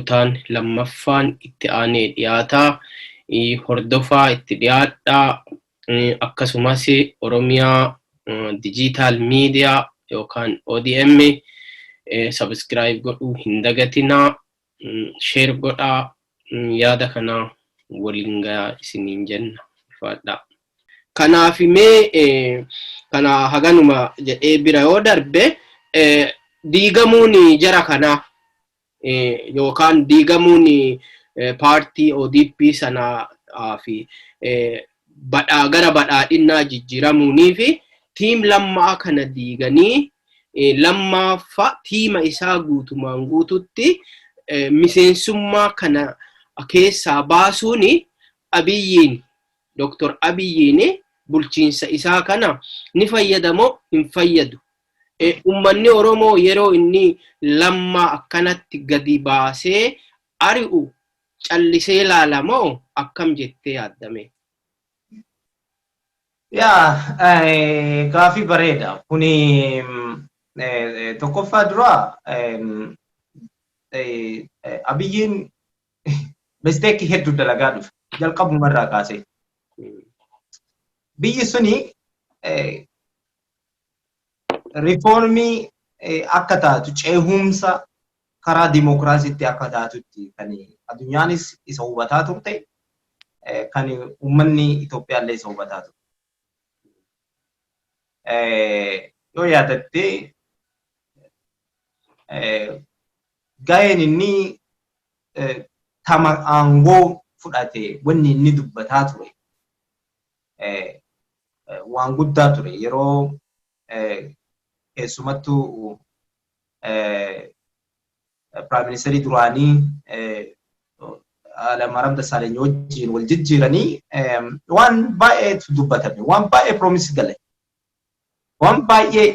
Kutaan lammaffaan itti aanee dhiyaataa. Hordofaa itti dhiyaadhaa. Akkasumas Oromiyaa Dijiitaal Miidiyaa yookaan ODM subscribe godhuu hin dagatinaa. Share godhaa yaada kana waliin gayaa isiniin jenna. Ulfaadhaa. Kanaaf mee kana haganuma jedhee bira yoo darbe diigamuun jara kanaa yookaan diigamuun paartii ODP sanaa fi badhaa gara badhaadhinnaa jijjiiramuunii fi tiim lammaa kana diiganii lammaaffa tiima isaa guutumaan guututti miseensummaa kana keessaa baasuun Abiyyiin Dr. Abiyyiin bulchiinsa isaa kana ni fayyada moo hin fayyadu? Ummanni Oromoo yeroo inni lammaa akkanatti gadi baasee ari'u callisee laala moo akkam jettee yaaddame? Yaa gaafii bareeda. Kuni tokkoffaa dura Abiyyiin mistake hedduu dalagaa dhufe jalqabuma irraa kaasee. Biyyi suni riifoormii akka taatu ceehumsa karaa dimookiraasiitti akka taatutti kan addunyaanis isa hubataa turte kan uummanni Itoophiyaallee isa hubataa turte. Yoo yaadatte gaheen inni tama aangoo fudhate wanni inni dubbataa ture waan guddaa ture yeroo keessumattuu Piraayim Ministeerii duraanii Hayilamaariyaam Dassaaleeny wajjin wal jijjiiranii waan baay'eetu dubbatame, waan baay'ee piroomis gale, waan baay'ee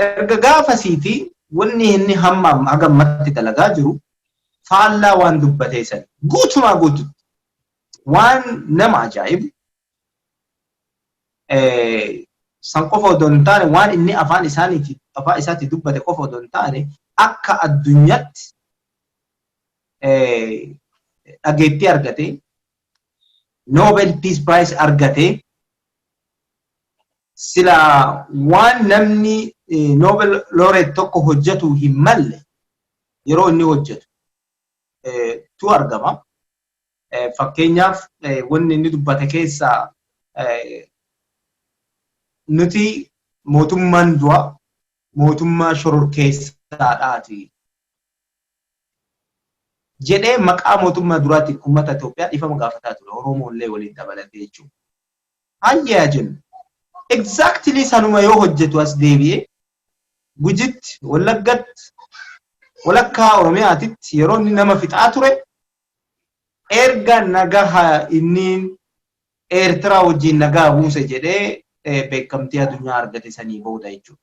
erga gaafasiiti wanni inni hamma haga ammatti dalagaa jiru faallaa waan dubbatee san guutumaa guututti waan nama ajaa'ibu san qofa odoo hin taane waan inni afaan isaaniiti afaan isaatti dubbate qofa odoo hin taane akka addunyaatti dhageettii argate Nobel Peace Prize argate sila waan namni Nobel Laureate tokko hojjetu hin malle yeroo inni hojjetu tu argama. Fakkeenyaaf wanni inni dubbate keessaa nuti mootummaan du'a mootummaa shororkeessaadhaati jedhee maqaa mootummaa duraatiin uummata Itoophiyaa dhiifama gaafataa ture. Oromoo illee waliin dabalatee jechuudha. Hayyaa jennu. Exactly sanuma yoo hojjetu as deebi'ee Gujitti, Wallaggatti, walakkaa Oromiyaatitti yeroo inni nama fixaa ture erga nagaha inni Eertiraa wajjin nagaa buuse jedhee beekamtii addunyaa argate sanii booda jechuudha.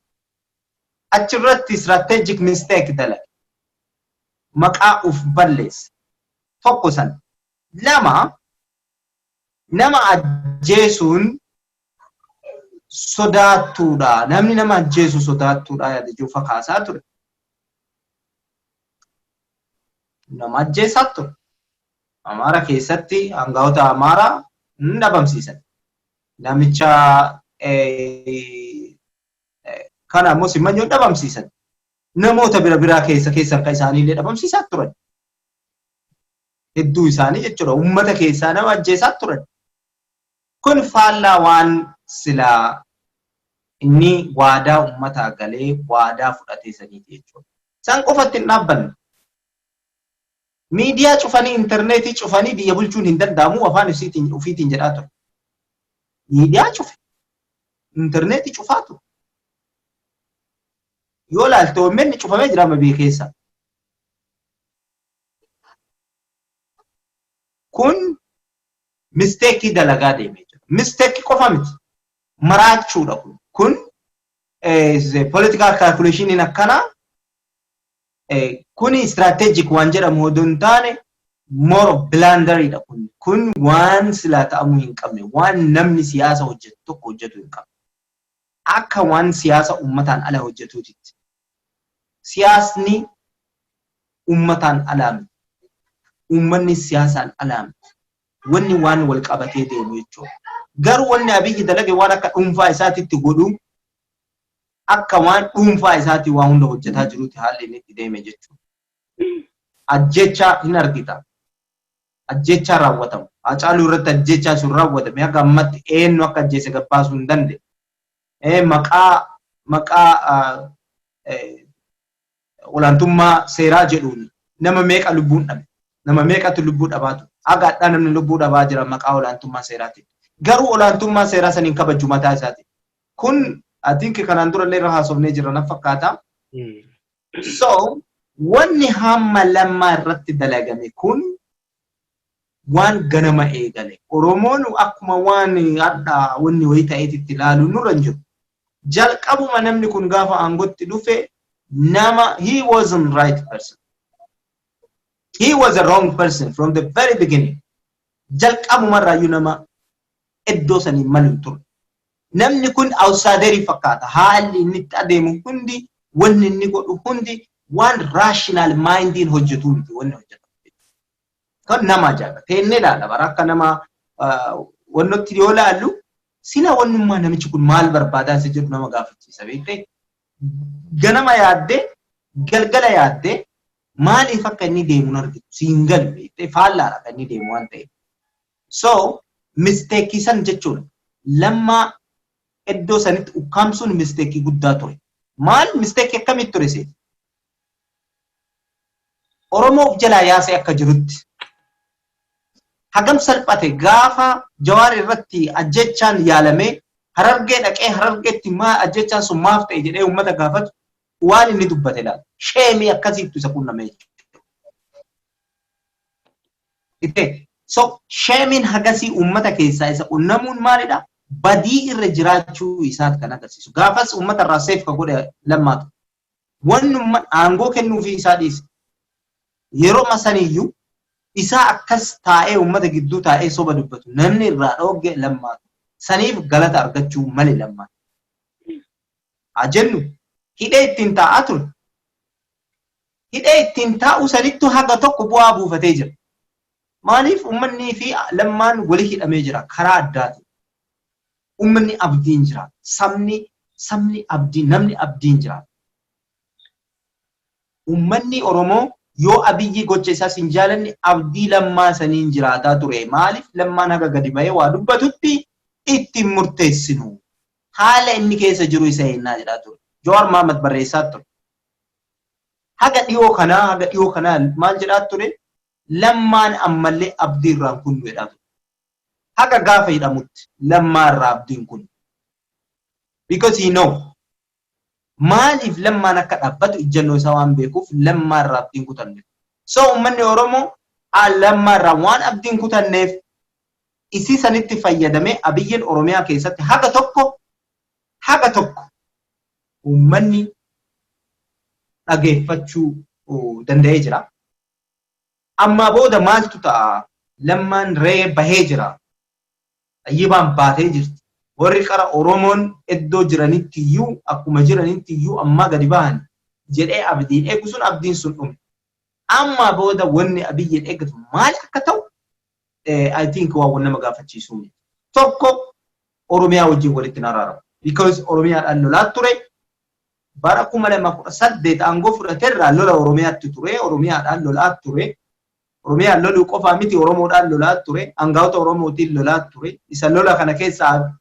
Achirratti strategic mistake dalage. Maqaa uf balleesse. Tokko san. Lama nama ajjeesuun sodaattuudha. Namni nama ajjeesu sodaattuudha yaada jiru fakaasaa ture. Nama ajjeesaa ture. Amaara keessatti hangafoota Amaaraa hin dhabamsiisan. Namicha kana ammoo Simmanyoon dhabamsiisan. Namoota bira biraa keessa keessa harka isaanii illee dhabamsiisaa turan. Hedduu isaanii jechuudha. Uummata keessaa nama ajjeesaa turan. Kun faallaa waan silaa inni waadaa uummataa galee waadaa fudhatee saniiti jechuudha. Isaan qofatti hin dhaabbanne. Miidiyaa cufanii intarneetii cufanii biyya bulchuun hin danda'amu afaan ofiitiin jedhaa ture. Miidiyaa cufe. Intarneetii cufaa ture. Yoo ilaalte OMN cufamee jira amma biyya keessa. Kun misteekii dalagaa deemee jira. Misteekii qofa miti. Maraachuudha kun. Kun political calculationiin akkanaa kuni strategic waan jedhamu odoo hin taane more of blunderidha kun. Kun waan silaa ta'amuu hin qabne, waan namni siyaasa hojjetu tokko hojjetu hin qabne. Akka waan siyaasa uummataan ala hojjetuutitti. Siyaasni Uummataan alaa miti. Uummanni siyaasaan alaa miti. Wanni waan wal qabatee deemu jechuudha. Garuu wanni Abiyyi dalage waan akka dhuunfaa isaatitti godhu, akka waan dhuunfaa isaatii waa hunda hojjetaa jiruuti haalli inni itti deeme jechuudha. Ajjechaa hin argita. Ajjechaa raawwatamu. Haacaaluu irratti ajjechaa sun raawwatame, haga ammatti eenyu akka ajjeese gabbaasuu hin dandeenye. Maqaa olaantummaa seeraa jedhuun nama meeqa lubbuun dhabe? Nama meeqatu lubbuu dhabaatu? Haga hadhaa namni lubbuu dhabaa jira maqaa olaantummaa seeraatiin. Garuu olaantummaa seeraa saniin kabaju mataa isaatiin. Kun I think kanaan dura illee irra haasofnee jirra na fakkaata. So wanni hamma Lammaa irratti dalagame kun waan ganama eegale. Oromoon akkuma waan hadhaa wanni wayii ta'eetitti ilaalu nurra hin jiru. Jalqabuma namni kun gaafa aangootti dhufe nama, he wasn't right person. He was a wrong person from the very beginning. Jalqabumarraayyuu nama iddoo sanii malu hin turre. Namni kun outsiderii fakkaata. Haalli inni itti adeemu hundi, wanni inni godhu hundi waan rational mindiin hojjetu miti wanni hojjetu. Kan nama ajaa'iba. Teennee ilaalla bara akka nama wannotti yoo ilaallu, sila wannummaa namichi kun maal barbaadaa isa jedhu nama gaafachiisa, beektee. Ganama yaaddee, galgala yaaddee, maaliif akka inni deemu hin argitu. Siin galu, beektee, faallaadha kan inni deemu waan ta'eef. So mistakeii san jechuudha. Lammaa iddoo sanitti ukkaamsuun mistakeii guddaa ture. Maal mistakeii akkamitti ture seeti? Oromoo of jalaa yaasee akka jirutti. Hagam salphate gaafa Jawaar irratti ajjechaan yaalamee, Harargee dhaqee Harargeetti maa ajjechaan sun maaf ta'e jedhee uummata gaafatu, waan inni dubbate ilaala. Shameii akkasiittu isa qunname jechuudha. So shameiin hagasii uummata keessaa isa qunnamuun maalidha? Badii irra jiraachuu isaati kan agarsiisu. Gaafas uummata irraa safe ka godhe Lammaatu. Wannumma aangoo kennuufii isaa dhiise. Yeroo saniyyuu isaa akkas taa'ee uummata gidduu taa'ee soba dubbatu namni irraa dhoogge Lammaatu. Saniif galata argachuu male Lammaatu. Haa jennu, hidhee ittiin taa'aa ture. Hidhee ittiin taa'u sanittu haga tokko bu'aa buufatee jira. Maaliif? Uummanni fi Lammaan wali hidhamee jira karaa addaatiin. Uummanni abdiin jira. Sabni abdii, namni abdiin jira. Uummanni Oromoo yoo Abiyyi gocha isaas hin jaalanne, abdii Lammaa saniin jiraataa ture. Maaliif? Lammaan haga gadi bahee waa dubbatutti ittiin murteessinu. Haala inni keessa jiru isa eennaa jedhaa ture. Jawaar Mohaammed barreessaa ture. Haga dhiyoo kanaa maal jedhaa ture? Lammaan ammallee abdii irraan kunnu jedhaa ture. Haga gaafa hidhamutti Lammaa irraa abdiin kun. Because he know. Maaliif Lammaan akka dhaabbatu ijjannoo isaa waan beekuuf Lammaa irraa abdiin kutanne. So uummanni Oromoo Lammaa irraa waan abdiin kutanneef isii sanitti fayyadamee Abiyyiin Oromiyaa keessatti haga tokko uummanni dhageeffachuu danda'ee jira. Amma booda maaltu ta'a? Lammaan ree bahee jira. Xayyibaan baatee jirti. Warri qara Oromoon iddoo jiranitti iyyuu akkuma jiranitti iyyuu ammaa gadi bahan jedhee abdiin eegu sun, abdiin sun dhume. Amma booda wanni Abiyyiin eeggatu maal akka ta'u I think waan nama gaafachiisuu miti. Tokko, Oromiyaa wajjin walitti hin araaramu. Because Oromiyaadhaan lolaa ture. Bara 2018 aangoo fudhateerraa lola Oromiyaatti ture. Oromiyaadhaan lolaa ture. Oromiyaan loluu qofaa miti, Oromoodhaan lolaa ture. Aangaa'ota Oromootiin lolaa ture. Isa lola kana keessaa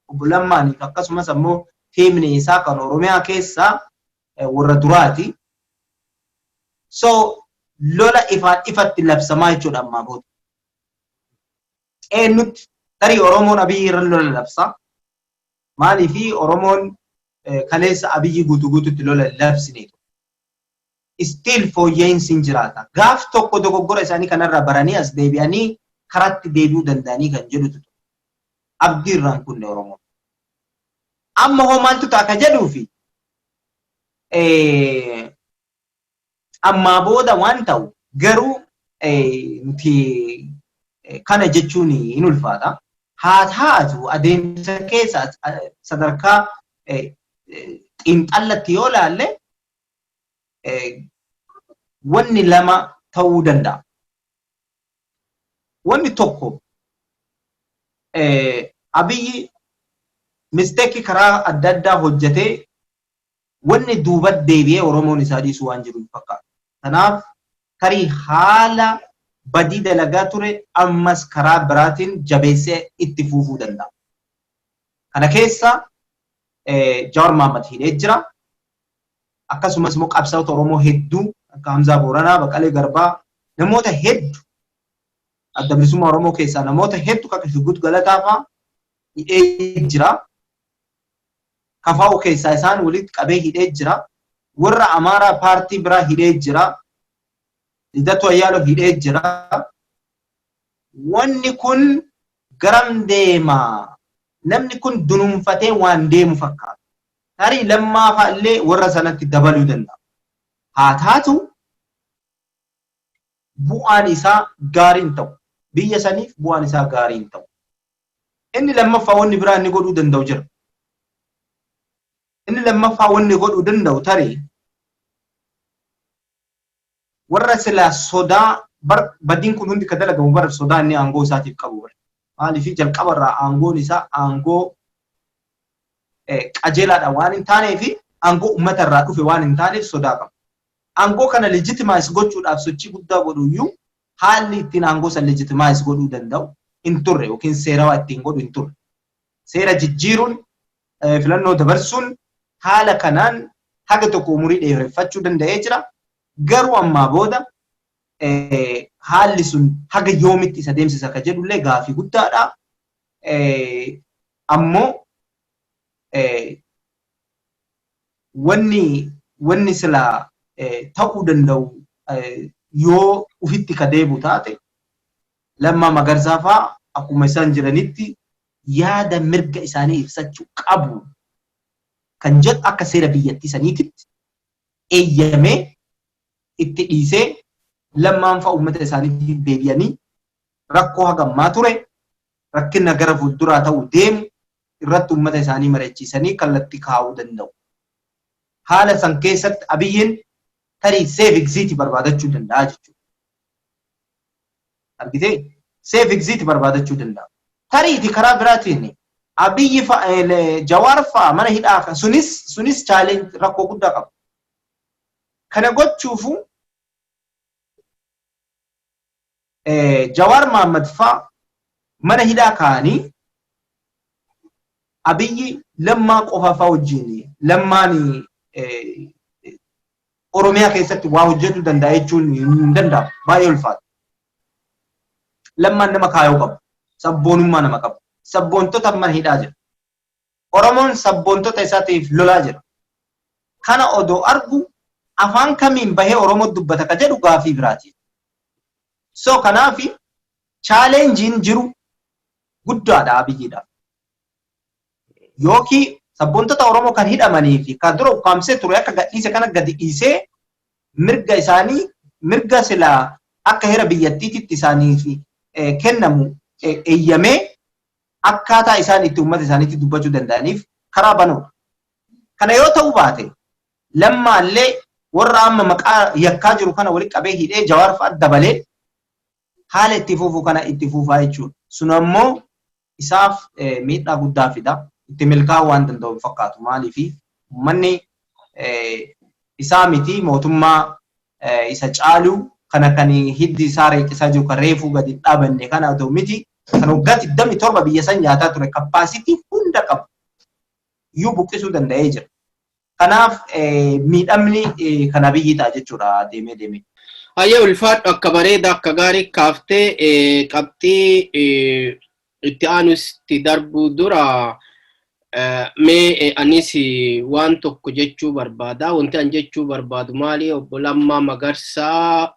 obbo Lammaaniif akkasumas ammoo teamni isaa kan Oromiyaa keessaa warra duraati. So lola ifaan ifatti labsamaa jechuudha ammaa booda. Eenyutti tarii Oromoon Abiyyi irra lola labsa. Maaliifi? Oromoon kaleessa Abiyyi guutuu guututti lola labsineetu. Still fooyya'insi hin jiraata. Gaaf tokko dogoggora isaanii kanarraa baranii as deebi'anii karatti deebi'uu danda'anii kan jedhutu abdii irraan kunne Oromoon. Amma hoo maaltu ta'a ka jedhuufi, ammaa booda waan ta'u garuu nuti kana jechuun hin ulfaata. Haa taatu, adeemsa keessa sadarkaa xiinxallatti yoo laalle Wanni lama ta'uu danda'a. Wanni tokko, Abiyyi mistake karaa adda addaa hojjetee wanni duuba deebi'ee Oromoon isaa dhiisuu waan jiru hin fakkaatu. Kanaaf tarii haala badii dalagaa ture ammas karaa biraatiin jabeessee itti fufuu danda'a. Kana keessa Jawaar Mahaammad hidhee jira. Akkasumas immoo qabsaa'ota Oromoo hedduu akka Hamzaa Booranaa, Baqalee Garbaa, namoota hedduu, Adda Bilisummaa Oromoo keessaa namoota hedduu akka Shuggut Galataa fa'aa hidhee jira. KFO keessaa isaan walitti qabee hidhee jira. Warra Amaaraa paartii biraa hidhee jira. Lidatu Ayyaaloo hidhee jira. Wanni kun garam deema? Namni kun dunuunfatee waan deemu fakkaata. Tarii Lammaa fa'a illee warra sanatti dabaluu danda'a. Haa taatu, bu'aan isaa gaarii hin ta'u. Biyya saniif bu'aan isaa gaarii hin ta'u. Inni lammaffaa wanni biraa inni godhuu danda'u jira. Inni lammaffaa wanni godhuu danda'u, tarii warra silaa sodaa bar badiin kun hundi ka dalagamu bar sodaa inni aangoo isaatiif qabu bar. Maaliif, jalqaba irraa aangoon isaa aangoo qajeelaadha waan hin taaneef, aangoo uummata irraa dhufe waan hin taaneef sodaa qaba. Aangoo kana legitimize gochuudhaaf sochii guddaa godhu iyyuu, haalli ittiin aangoo san legitimize godhuu danda'u hin turre yookiin seerawaa ittiin godhu hin turre. Seera jijjiiruun, filannoo dabarsuun, haala kanaan haga tokko umurii dheereffachuu danda'ee jira. Garuu ammaa booda haalli sun haga yoomitti isa deemsisa ka jedhullee gaafii guddaadha. Ammoo wanni silaa ta'uu danda'u, yoo ufitti ka deebu taate, Lammaa Magarsaa fa'aa akkuma isaan jiranitti yaada mirga isaanii ibsachuu qabu kan jedhu akka seera biyyattii saniititti eeyyamee itti dhiisee, Lammaan fa'a uummata isaaniitti deebi'anii rakkoo hagammaa ture, rakkina gara fuulduraa ta'uu deemu irratti uummata isaanii mari'achiisanii kallattii kaa'uu danda'u. Haala san keessatti Abiyyiin tarii safe exit barbaadachuu danda'a jechuudha. Argitee, safe exit barbaadachuu danda'a. Tariiti karaa biraatiin Abiyyi Jawaar fa'a mana hidhaa sunis challenge rakkoo guddaa qaba. Kana gochuufu Jawaar Mahaammad fa'a mana hidhaa kaa'anii Abiyyi Lammaa qofa fa'a wajjin, Lammaan Oromiyaa keessatti waa hojjechuu danda'a jechuun hin danda'amu. Baay'ee ulfaata. Lammaan nama kaayoo qabu. Sabboonummaa nama qabu. Sabboontota mana hidhaa jira. Oromoon sabboontota isaatiif lolaa jira. Kana odoo argu afaan kamiin bahee Oromoo dubbata ka jedhu gaafii biraati. So kanaafi challengeiin jiru guddaadha Abiyyiidhaaf. Yookiin sabboontota Oromoo kan hidhamanii fi kan dura ukkaamsee ture akka gadhiise kana gadi dhiisee, mirga isaanii, mirga silaa akka heera biyyattiititti isaaniif kennamu eeyyamee, akkaataa isaan itti uummata isaaniitti dubbachuu danda'aniif karaa banuudha. Kana yoo ta'uu baate, Lammaallee warra amma maqaa yakkaa jiru kana walitti qabee hidhee, Jawaar fa'a dabalee, haala itti fufu kana itti fufaa jechuudha. Sun ammoo isaaf miidhaa guddaa fida. Itti milkaa'uu waan danda'u hin fakkaatu. Maaliif, uummanni isaa miti, mootummaa isa caalu kana kan hiddi isaa reeqisaa jiru, kan reefuu gadi hin dhaabanne kana otoo miti, kan waggaa 27 biyya san nyaataa ture, capacity hunda qabu iyyuu buqqisuu danda'ee jira. Kanaaf miidhamni kan Abiyyi ta'a jechuudha deemee deemee. Hayyee, ulfaadhu, akka bareeda akka gaarii kaaftee. Qabxii itti aanutti darbuu dura mee anis waan tokko jechuu barbaada. Wanti an jechuu barbaadu maali? Obbo Lammaa Magarsaa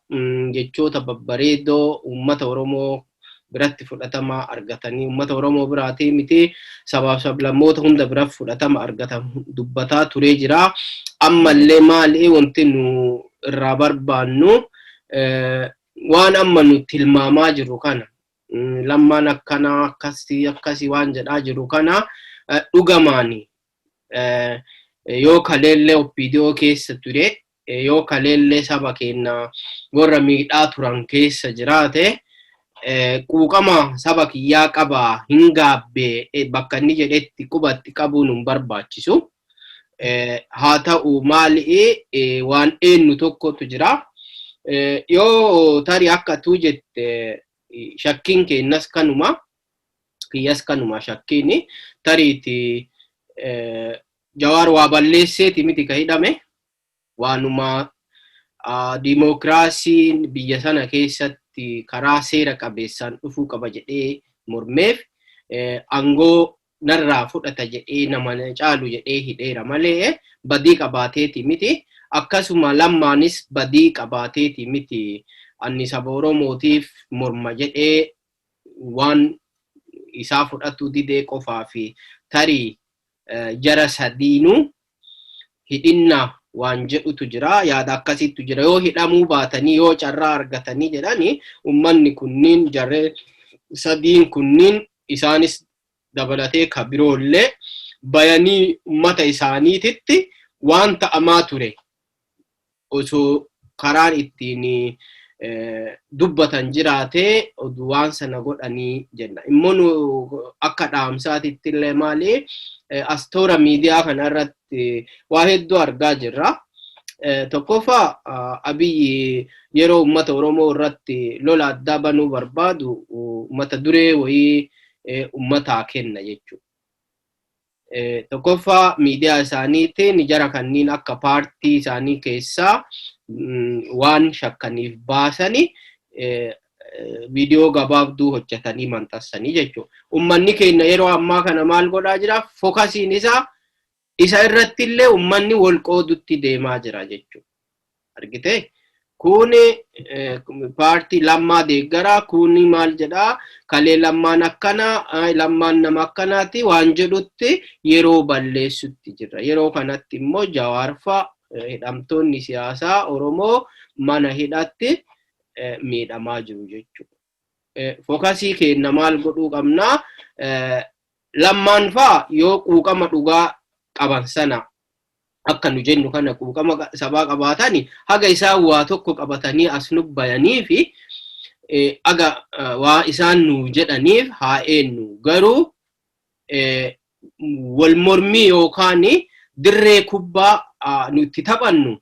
jechoota babbareedoo uummata Oromoo biratti fudhatama argatanii, uummata Oromoo biraatii miti, sabaaf sablammoota hunda biratti fudhatama argatan dubbataa turee jira. Ammallee maali wanti nu irraa barbaannu? Waan amma nu tilmaamaa jirru kana, Lammaan akkana akkasii akkasii waan jedhaa jiru kana, dhugamaani yoo kaleellee OPDO keessa ture Yoo kaleellee saba keenya warra miidhaa turan keessa jiraate, quuqama saba kiyyaa qaba, hin gaabbee bakka inni jedhetti qubatti qabuun hin barbaachisu. Haa ta'u maali, waan eenyu tokkotu jira. Yoo tarii akka tuu jette, shakkiin keenyas kanuma, kiyyas kanuma shakkiin, tariiti Jawaar waa balleesseeti miti ka hidhame, waanuma diimookiraasiin biyya sana keessatti karaa seera qabeessaan dhufuu qaba jedhee mormeef, aangoo narraa fudhata jedhee nama caalu jedhee hidheera malee badii qabaateeti miti. Akkasuma Lammaanis badii qabaateeti miti. Anni saba Oromootiif morma jedhee waan isaa fudhatu didee qofaa fi tarii jara sadiinuu hidhinna waan jedhutu jira. Yaada akkasiitu jira. Yoo hidhamuu baatanii, yoo carraa argatanii jedhani, ummanni kunniin, jarreen sadiin kunniin, isaanis dabalatee ka biroollee bayanii ummata isaaniititti waan ta'amaa ture osoo karaan ittiin dubbatan jiraatee oduu waan sana godhanii jenna. Immoo nu akka dhaamsaatitti illee maali, as toora miidiyaa kana irratti waa hedduu argaa jirra. Tokkoffaa, Abiyyi yeroo uummata Oromoo irratti lola addaa banuu barbaadu mata duree wayii uummataa kenna jechuudha. Tokkoffaa, miidiyaa isaaniitiin jara kanneen akka paartii isaanii keessaa waan shakkaniif baasanii viidiyoo gabaabduu hojjetanii maxxansanii jechuudha. Uummanni keenya yeroo ammaa kana maal godhaa jira? Focusiin isaa isa irratti illee uummanni wal qoodutti deemaa jira jechuudha. Argitee? Kuni paartii Lammaa deeggaraa, kuni maal jedhaa, kalee Lammaan akkana, Lammaan nama akkanaati waan jedhutti yeroo balleessutti jirra. Yeroo kanatti immoo Jawaarfaa, hidhamtoonni siyaasaa Oromoo mana hidhatti miidhamaa jiru jechuudha. Focusii keenya maal godhuu qabnaa? Lammaan faa yoo quuqama dhugaa qaban sana, akka nu jennu kana quuqama sabaa qabaatani, haga isaan waa tokko qabatanii as nu bayanii fi haga waa isaan nu jedhaniif haa eenyu. Garuu wal mormii yookaan dirree kubbaa nu itti taphannu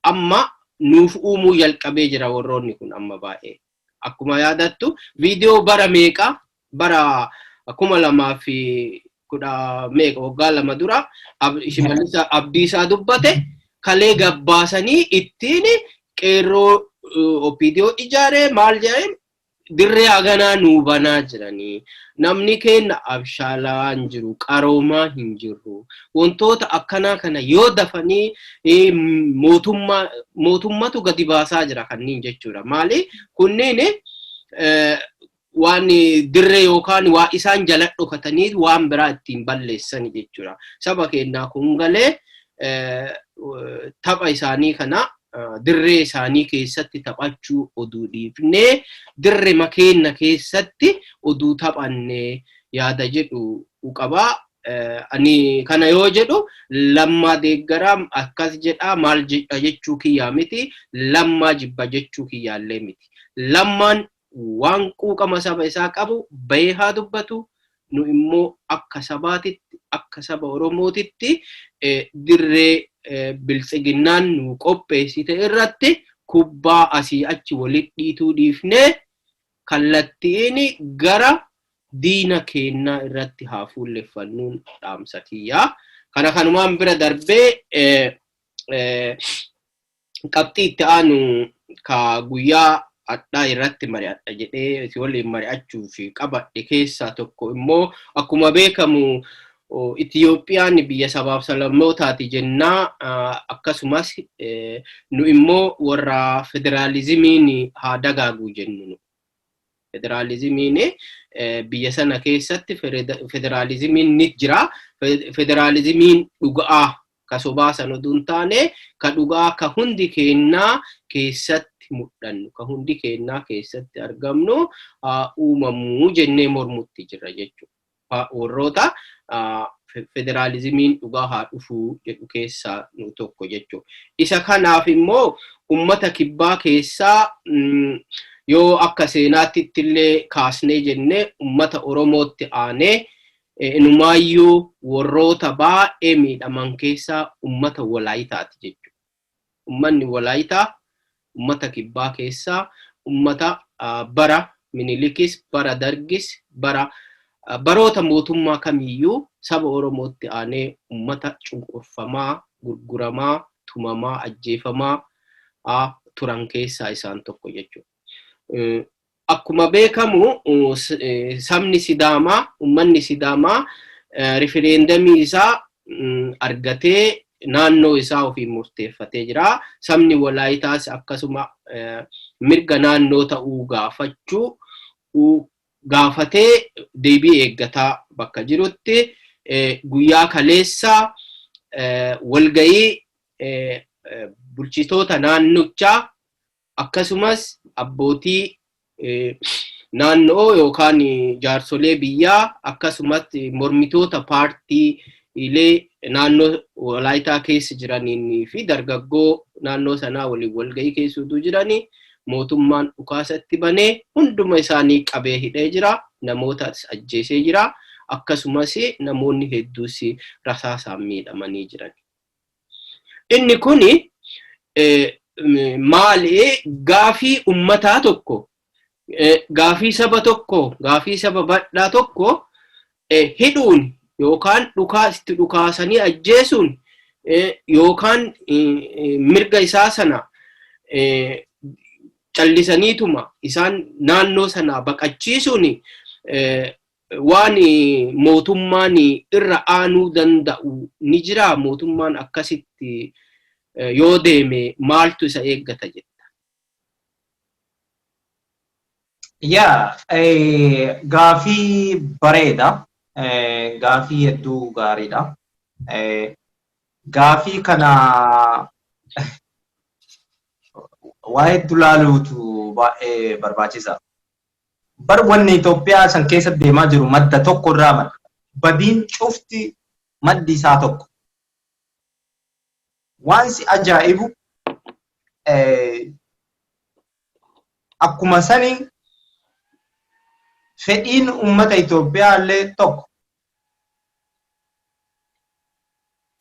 amma nuuf uumuu jalqabee jira warroonni kun amma baay'ee. Akkuma yaadattu, viidiyoo bara meeqa, bara 2010 meeqa, waggaa 2 dura Shimallis Abdiisaa dubbate kalee gabbaasanii ittiin qeerroo OPDO ijaaree maal jedhee dirree haganaa nuu banaa jiranii. Namni keenya abshaalaa hin jiru, qaroomaa hin jirru. Wantoota akkanaa kana yoo dafanii mootummaa mootummatu gadi baasaa jira kanneen jechuudha. Maali? Kunneen waan dirree yookaan waa isaan jala dhokatanii waan biraa ittiin balleessan jechuudha. Saba keenyaa kun galee tapha isaanii kana dirree isaanii keessatti taphachuu oduu dhiifnee dirree makeenya keessatti oduu taphanne yaada jedhu qabaa. Ani kana yoo jedhu Lammaa deeggaraa, akkas jedhaa, maal jedha jechuu kiyyaa miti. Lammaa jibba jechuu kiyyaallee miti. Lammaan waan quuqama saba isaa qabu bahee haa dubbatu. Nu immoo akka sabaatitti, akka saba Oromootitti, dirree biltsiginnaan nu qopheessite irratti kubbaa asii achi walitti dhiituu dhiifnee kallattiin gara diina keennaa irratti haa fuulleffannuun dhaamsa kiyyaa. Kana kanumaan bira darbee qabxii itti aanu ka guyyaa adhaa irratti mari'adha jedhee si waliin mari'achuuf qabadhe keessaa tokko immoo, akkuma beekamu Itiyoophiyaan biyya sabaaf sablammootaati jennaa, akkasumas nu immoo warra federaalizimiin haa dagaagu jennu. Federaalizimiin biyya sana keessatti federaalizimiin ni jira. Federaalizimiin dhugaa ka sobaa san oduu hin taane, ka dhugaa, ka hundi keennaa keessatti mul'annu, ka hundi keennaa keessatti argamnu uumamuu jennee mormutti jirra jechuudha. Warroota Federaalizimiin dhugaa haa dhufuu jedhu keessaa nu tokko jechuudha. Isa kanaaf immoo ummata kibbaa keessaa, yoo akka seenaatti illee kaasnee jenne, ummata Oromootti aanee inumaayyuu warroota baay'ee miidhaman keessaa ummata Walaayitaati jechuudha. Ummanni Walaayitaa ummata kibbaa keessaa ummata bara Minilikis, bara Dargis, bara baroota mootummaa kamiyyuu saba Oromootti aanee ummata cunqurfamaa, gurguramaa, tumamaa, ajjeefamaa turan keessaa isaan tokko jechuudha. Akkuma beekamu sabni Sidaamaa, uummanni Sidaamaa rifireendamii isaa argatee naannoo isaa ofiin murteeffatee jira. Sabni Walaayitaas akkasuma mirga naannoo ta'uu gaafachuu gaafatee deebii eeggataa bakka jirutti, guyyaa kaleessa walgayii bulchitoota naannichaa akkasumas abbootii naannoo yookaan jaarsolee biyyaa akkasumas mormitoota paartiilee naannoo Walaayitaa keessa jiranii fi dargaggoo naannoo sanaa waliin walgahii keessuutu jiranii, mootummaan dhukaasatti banee hunduma isaanii qabee hidhee jira. Namoota ajjeesee jira. Akkasumas namoonni hedduus rasaasaan miidhamanii jiran. Inni kuni maali? Gaafii ummataa tokko, gaafii saba tokko, gaafii saba bal'aa tokko hidhuun yookaan itti dhukaasanii ajjeesuun yookaan mirga isaa sana callisaniituma isaan naannoo sanaa baqachiisuun waan mootummaan irra aanuu danda'u ni jira? Mootummaan akkasitti yoo deeme maaltu isa eeggata jetta? Yaa, gaafii bareeda. Gaafii hedduu gaariidha. Gaafii kana waa hedduu laaluutu baay'ee barbaachisa. Bar wanni Itoophiyaa san keessa deemaa jiru madda tokko irraa madda. Badiin cufti maddi isaa tokko. Waan si ajaa'ibu, akkuma sani fedhiin uummata Itoophiyaa illee tokko.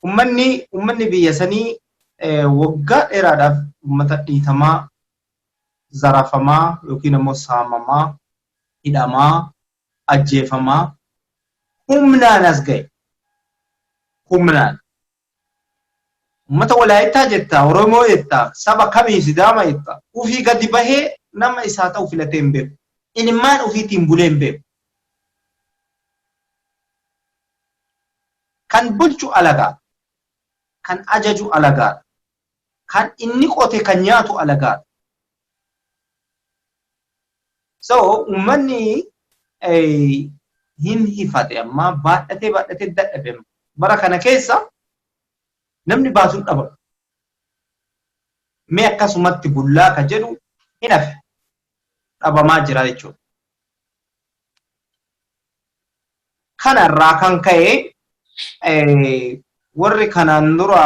Uummanni biyya sanii waggaa dheeraadhaaf uummata dhiitamaa, zarafamaa yookiin immoo saamamaa, hidhamaa, ajjeefamaa humnaan as ga'e. Humnaan. Uummata Walaayittaa jettaa, Oromoo jettaa, saba kamii, Sidaama jettaa, ufii gadi bahee nama isaa ta'u filatee hin beeku. Ilmaan ofiitiin bulee hin beeku. Kan bulchu alagaa, kan ajaju alagaa, kan inni qote kan nyaatu alagaa. So uummanni hin hifate, amma baadhatee baadhatee dadhabe. Bara kana keessa namni baasuun dhaba. Mee akkasumatti bullaa ka jedhu hin hafe, dhabamaa jira jechuudha. Kanarraa kan ka'e warri kanaan dura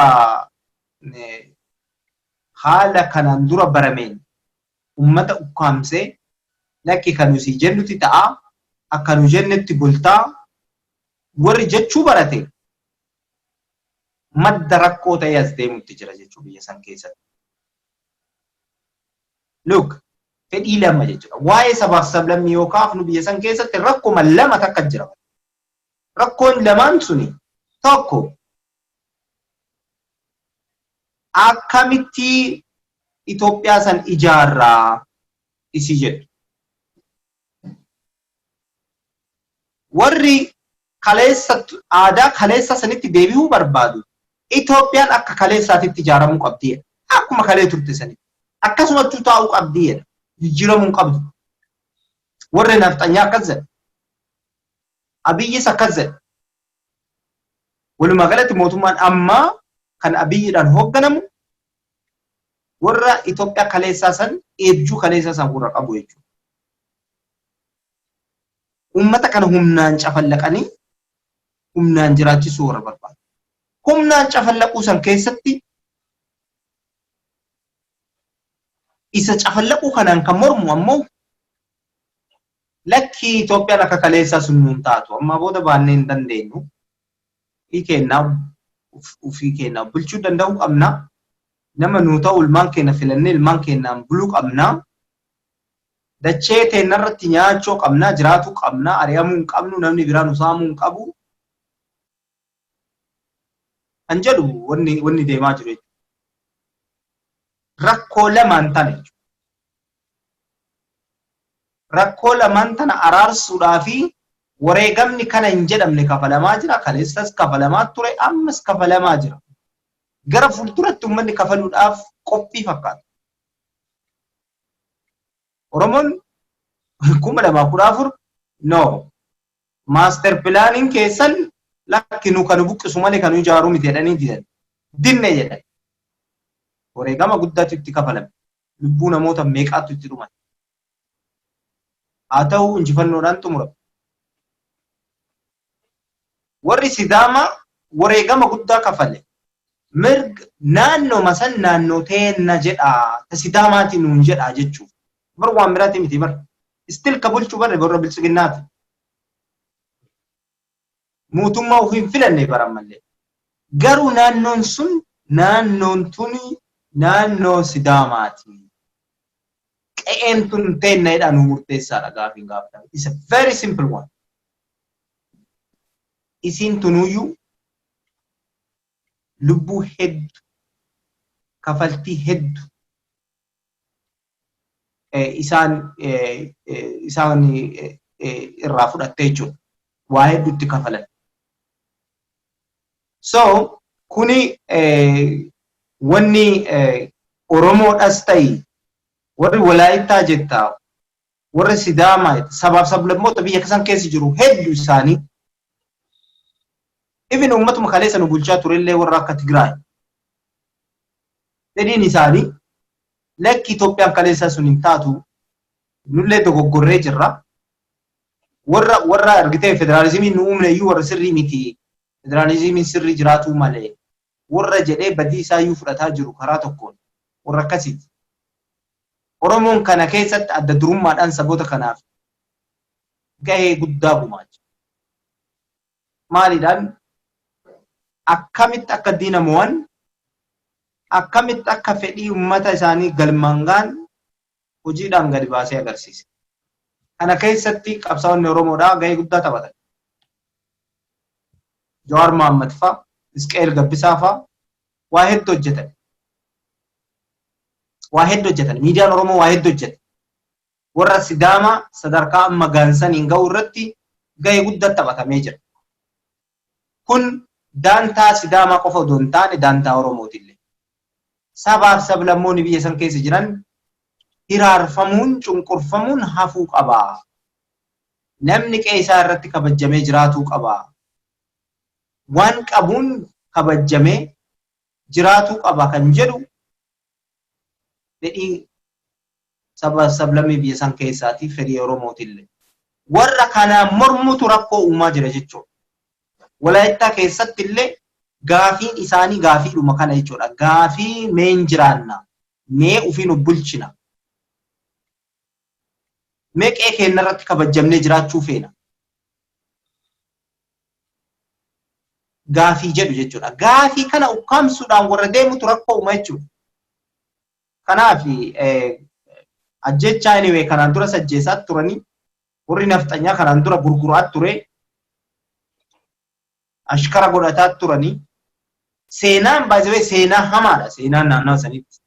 haala kanaan dura barameen ummata ukkaamsee, lakki kan nuti jennuti ta'a, akka nu jennetti bultaa warri jechuu barate, madda rakkoo ta'ee as deemutti jira jechuu biyya san keessatti. Look, fedhii lama jechuudha. Waa'ee sabaaf sablammii yoo kaafnu biyya san keessatti rakkoma lama takka jira. Rakkoon lamaan suni tokko, akkamitti Itoophiyaa san ijaarraa isii jedhu. Warri kaleessa aadaa kaleessa sanitti deebi'uu barbaadu, Itoophiyaan akka kaleessaatitti ijaaramuu qabdi jedha. Akkuma kalee turte sanitti. Akkasumattuu taa'uu qabdi jedha. Jijjiiramuu hin qabdu. Warri nafxanyaa akkas jedha. Abiyyis akkas jedha. Walumaa galatti mootummaan ammaa kan Abiyyiidhaan hoogganamu warra Itoophiyaa kaleessaa san, eebjuu kaleessaa san warra qabu jechuudha. Uummata kana humnaan cafallaqanii Humnaan jiraachisuu warra barbaadu. Humnaan cafallaquu san keessatti isa cafallaquu kanaan kan mormu ammoo, lakkii, Itoophiyaan akka kaleessaa sun nuun taatu, ammaa booda baannee hin dandeenyu. Ofii keenyaa ofii keenyaa bulchuu danda'uu qabna. Nama nuu ta'u ilmaan keenya filannee ilmaan keenyaan buluu qabna. Dachee teenya irratti nyaachuu qabna, jiraatuu qabna, ari'amuu hin qabnu, namni biraa nu saamuu hin qabu. Kan jedhu wanni deemaa jiru jechuudha. Rakkoo lamaan tana jechuudha. Rakkoo lamaan tana araarsuudhaa fi wareegamni kana hin jedhamne kafalamaa jira. Kaleessas kafalamaa ture, ammas kafalamaa jira. Gara fuulduratti uummanni kafaluudhaaf qophii fakkaata. Oromoon 2014 no master planiin keessan lakki, nu kan buqqisu malee kan ijaaru miti jedhanii didan. Dinne jedhan. Wareegama guddaatu itti kafalame. Lubbuu namoota meeqaatu itti dhumate. Haa ta'u, injifannoodhaan xumurame. Warri Sidaamaa wareegama guddaa kafale. Mirga naannoo san naannoo teenna jedhaa, ta Sidaamaati nuun jedhaa jechuuf. Bar waan biraati miti bar. Still ka bulchuu barre warra Biltsiginnaati. Mootummaa ofii hin filanne bara ammallee. Garuu naannoon sun, naannoon tuni naannoo Sidaamaati. Qe'een tun teenna jedhaa nu murteessaadha gaafiin gaafatame. It's a very simple one. Isiin tunuyyuu lubbuu hedduu, kafaltii hedduu isaan irraa fudhattee jechuudha. Waa hedduutti kafalan. So kuni wanni Oromoodhas ta'i, warri Walaayittaa jettaa, warri Sidaamaa, sabaaf sablammoota biyya san keessa jiru hedduu isaanii, even uummatuma kaleessa nu bulchaa turellee, warra akka Tigraay, fedhiin isaanii lakki, Itoophiyaan kaleessaa sun hin taatu, nullee dogoggorree jirra. Warra argitee federaalizimii nu uumne iyyuu warra sirrii miti. Federaalizimiin sirrii jiraatuu malee warra jedhee badii isaa iyyuu fudhataa jiru karaa tokkoon warra akkasiiti. Oromoon kana keessatti adda durummaadhaan saboota kanaaf gahee guddaa gumaacha. Maaliidhaan? Akkamitti akka diina mo'an, akkamitti akka fedhii uummata isaanii galmaan ga'an hojiidhaan gadi baasee agarsiise. Kana keessatti qabsaa'onni Oromoodhaa gahee guddaa taphatan. Jawaar Mohaammed fa'a, Isqeel Gabbisaa fa'a waa hedduu hojjetan. Waa hedduu hojjetan. Miidiyaan Oromoo waa hedduu hojjete. Warra Sidaamaa sadarkaa amma gaansaniin ga'uu irratti gahee guddaa taphatamee jira. Kun daantaa Sidaamaa qofa odoo hin taane daantaa Oromootillee. Sabaaf sablammoonni biyya san keessa jiran hiraarfamuun, cunqurfamuun hafuu qaba. Namni qe'ee isaa irratti kabajamee jiraatuu qaba. Waan qabuun kabajamee jiraatuu qaba kan jedhu fedhii saba sablammii biyya san keessaatii, fedhii Oromootillee. Warra kanaan mormutu rakkoo uumaa jira jechuudha. Walaayittaa keessatti illee gaafiin isaanii gaafiidhuma kana jechuudha. Gaafii meen jiraanna, mee ofiin of bulchina, mee qe'ee keenya irratti kabajamnee jiraachuu feena. Gaafii jedhu jechuudha. Gaafii kana ukkaamsuudhaan warra deemutu rakkoo uuma jechuudha. Kanaaf ajjechaa anyway kanaan dura sajjeessaa turanii, warri nafxanyaa kanaan dura gurguraa ture, ashkara godhataa turanii, seenaan baay'ee seenaa hamaadha. Seenaan naannoo sanitti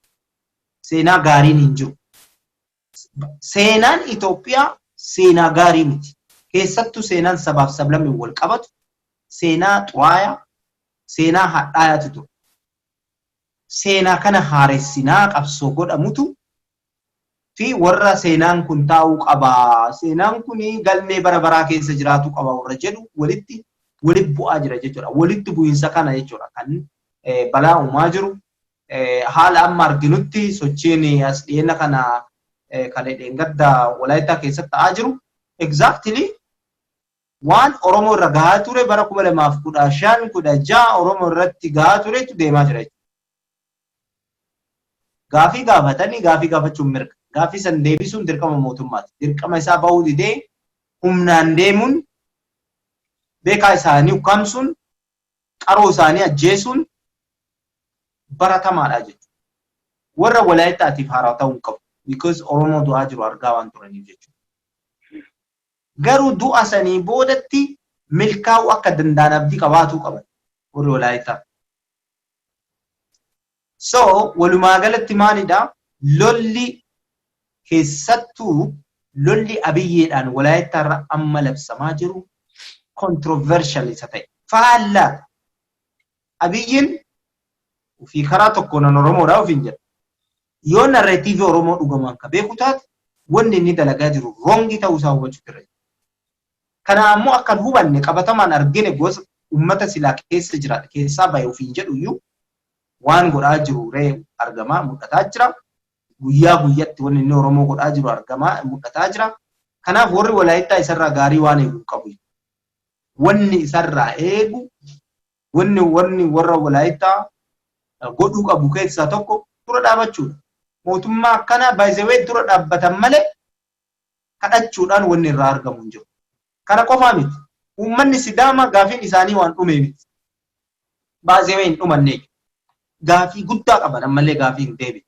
seenaa gaariin hin jiru. Seenaan Itoophiyaa seenaa gaarii miti. Keessattuu seenaan sabaaf sablammiin wal qabatu seenaa xuraayaa, seenaa hadhaayaatu ture. Seenaa kana haaressinaa qabsoo godhamutu fi warra seenaan kun taa'uu qaba, seenaan kun galmee bara baraa keessa jiraatu qaba warra jedhu walitti bu'aa jira jechuudha. Walitti bu'iinsa kana jechuudha kan balaa uumaa jiru. Haala amma arginutti sochiin as dhiyeenya kana kan dheengadda Walaayittaa keessatti ta'aa jiru exactly Waan Oromoo irra gahaa ture bara 2015, 16 Oromoo irratti gahaa turetu deemaa jira jechuudha. Gaafii gaafatanii, gaafii gaafachuun mirga. Gaafii san deebisuun dirqama mootummaati. Dirqama isaa bahuu didee humnaan deemuun, beekaa isaanii ukkaamsuun, qaroo isaanii ajjeesuun baratamaadha jechuudha. Warra Walaayittaatiif haaraa ta'uu hin qabu. Because Oromoo du'aa jiru argaa waan turaniif jechuudha. Garuu du'a sanii boodatti milkaa'uu akka danda'an abdii qabaatuu qaban warri Walaayittaa. So walumaa galatti maalidha? Lolli, keessattuu lolli Abiyyeedhaan Walaayittaarra amma labsamaa jiru, controversial isa ta'e. Faallaa Abiyyiin ofii karaa tokkoon an Oromoodhaa ofiin jedha. Yoo narrative Oromoo dhugamaan ka beeku taate, wanni inni dalagaa jiru wrong ta'uu isaa hubachuu irra jira. Kana ammoo akka hin hubanne qabatamaan argine, gosa uummata silaa keessa jiraata keessaa bahe ofiin jedhu iyyuu waan godhaa jiru ree argamaa mul'ataa jira. Guyyaa guyyatti wanni inni Oromoo godhaa jiru argamaa mul'ataa jira. Kanaaf warri Walaayittaa isarraa gaarii waan eegu qabu. Wanni isarraa eegu, wanni warra Walaayittaa godhuu qabu keessaa tokko dura dhaabachuudha. Mootummaa akkanaa baay'ee dura dhaabbatan malee kadhachuudhaan wanni irraa argamu hin jiru. Kana qofaa miti. Uummanni Sidaamaa gaafiin isaanii waan dhume miti. Baay'ee hin dhumanne. Gaafii guddaa qaban, ammallee gaafii hin deebine.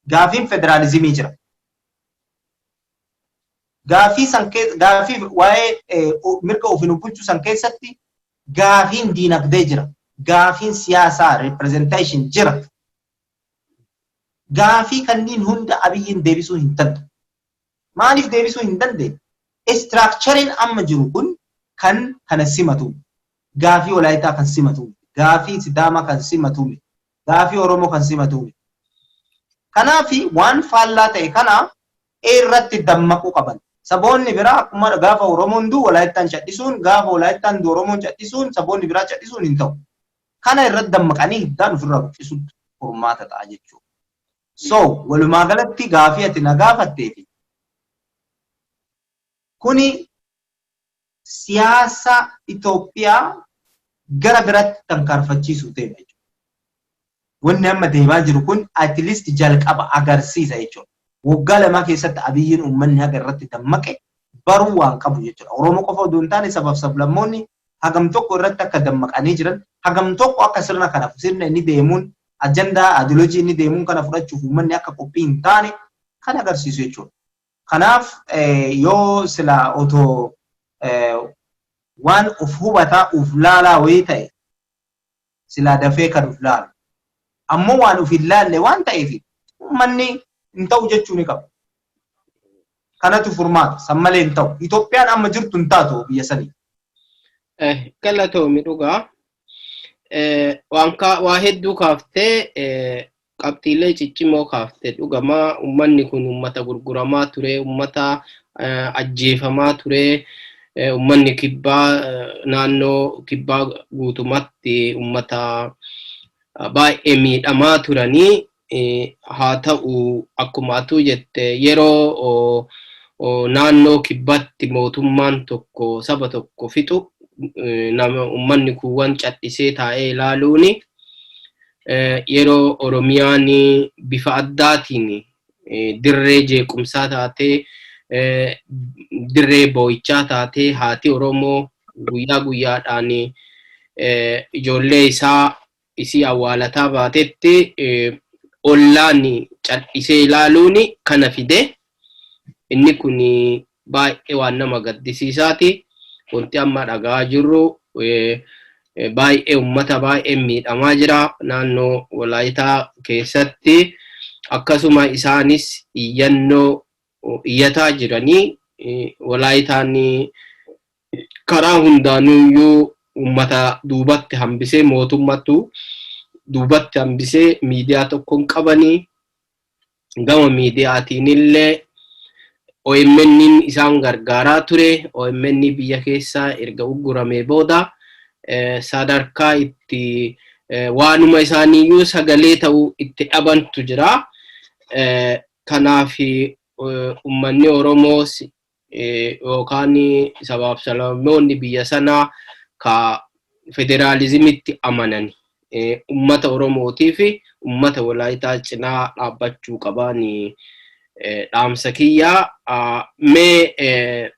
Gaafiin federaalizimii jira. Gaafii san gaafii waa'ee mirga ofiin bulchuu san keessatti gaafiin diinagdee jira. Gaafiin siyaasaa representation jira. Gaafii kanneen hunda Abiyyiin deebisuu hin danda'u. Maaliif deebisuu hin dandeenye? Structureiin amma jiru kun kan kana simatu. Gaafii Walaayitaa kan simatu. Gaafii Sidaamaa kan simatu. Gaafii Oromoo kan simatu. Kanaaf waan faallaa ta'e kana irratti dammaquu qaban. Saboonni biraa akkuma gaafa Oromoon du'u Walaayittaan cadhisuun, gaafa Walaayittaan du'u Oromoon cadhisuun, saboonni biraa cadhisuun hin ta'u. Kana irratti dammaqanii hiddaan ofirraa buqqisuutu furmaata ta'a jechuudha. So walumaa galatti gaafii ati na gaafatteefi kuni siyaasa Itoophiyaa gara biratti tankaarfachiisuu deema jechuudha. Wanni amma deemaa jiru kun at least jalqaba agarsiisa jechuudha. Waggaa 2 keessatti Abiyyiin uummanni haga irratti dammaqe baruu waan qabu jechuudha. Oromoo qofa odoo hin taane sabaaf sablammoonni hagam tokko irratti akka dammaqanii jiran, hagam tokko akka sirna kana, sirna inni deemuun, ajandaa ideology inni deemuun kana fudhachuuf uummanni akka qophii hin taane kan agarsiisu jechuudha. Kanaaf yoo sila otoo waan uf hubataa uf laalaa wayii ta'e, silaa dafee kan uf laalu. Ammoo waan uf hin laalle waan ta'eef uummanni hin ta'u jechuu ni qaba. Kanatu furmaata. San malee hin ta'u. Itoophiyaan amma jirtu hin taatu biyya sanii. Galatoomi dhugaa. Waan hedduu kaaftee, qabxiilee ciccimoo kaaftee. Dhugamaa uummanni kun uummata gurguramaa ture, uummata ajjeefamaa ture, uummanni kibbaa, naannoo kibbaa guutumatti uummata baay'ee miidhamaa turanii. Haa ta'u, akkuma atuu jette, yeroo naannoo kibbaatti mootummaan tokko saba tokko fixu nama uummanni kuuwwan cadhisee taa'ee ilaaluuni, yeroo Oromiyaan bifa addaatiin dirree jeequmsaa taatee, dirree boo'ichaa taatee, haati Oromoo guyyaa guyyaadhaan ijoollee isaa isii awwaalataa baatetti ollaan cadhisee ilaaluun kana fide. Inni kun baay'ee waan nama gaddisiisaati. Wanti amma dhagaa jirru baay'ee uummata baay'ee miidhamaa jira naannoo Walaayitaa keessatti. Akkasuma isaanis iyyannoo iyyataa jiranii, Walaayitaan karaa hundaanuyyuu uummata duubatti hambisee, mootummattu duubatti hambisee, miidiyaa tokko hin qabanii. Gama miidiyaatiin illee OMN isaan gargaaraa ture. OMN biyya keessaa erga ugguramee booda sadarkaa itti waanuma isaaniiyyuu sagalee ta'uu itti dhabantu jira. Kanaaf uummanni Oromoos yookaan sabaaf sablammoonni biyya sanaa ka federaalizimitti amanan ummata Oromootii fi ummata Walaayitaa cinaa dhaabbachuu qaban dhaamsa kiyyaa. Mee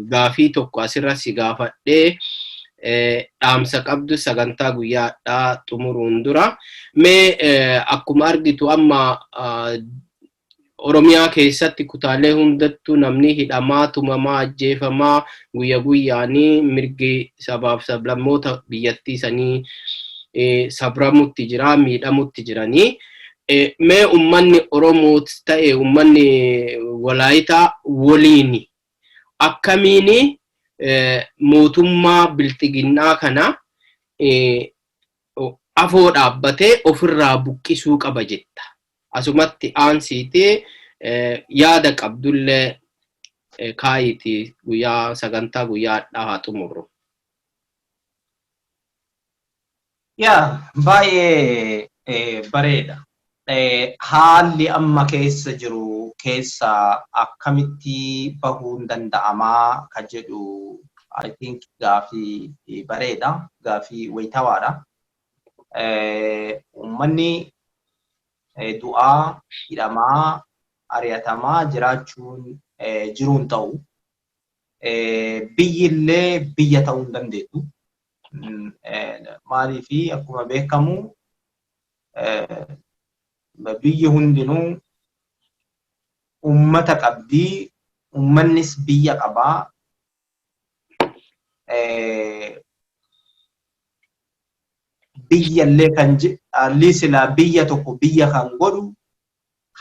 gaafii tokko asirra si gaafadhee, dhaamsa qabdu sagantaa guyyaadhaa xumuruun dura, mee akkuma argitu amma Oromiyaa keessatti kutaalee hundattuu namni hidhamaa, tumamaa, ajjeefamaa guyya guyyaanii, mirgi sabaaf sablammoota biyyattii sanii sabramutti jira, miidhamutti jiranii. Mee ummanni Oromoot ta'e ummanni Walaayitaa waliin akkamiin mootummaa bilxiginnaa kana afoo dhaabbatee ofirraa buqqisuu qaba jetta? Asumatti aansiitee yaada qabdullee kaayitii guyyaa sagantaa guyyaa hadhaa haa xumurru. Yaa, baay'ee bareeda. Haalli amma keessa jiru keessa akkamitti bahuun danda'amaa ka jedhu, I think, gaafii bareeda, gaafii wayitawaadha. Uummanni du'aa, hidhamaa, ari'atamaa jiraachuun jiruun ta'u, biyyi illee biyya ta'uu hin dandeettu. Maaliifi, akkuma beekamu biyyi hundinuu ummata qabdii, ummannis biyya qabaa. Biyya illee kan haalli silaa biyya tokko biyya kan godhu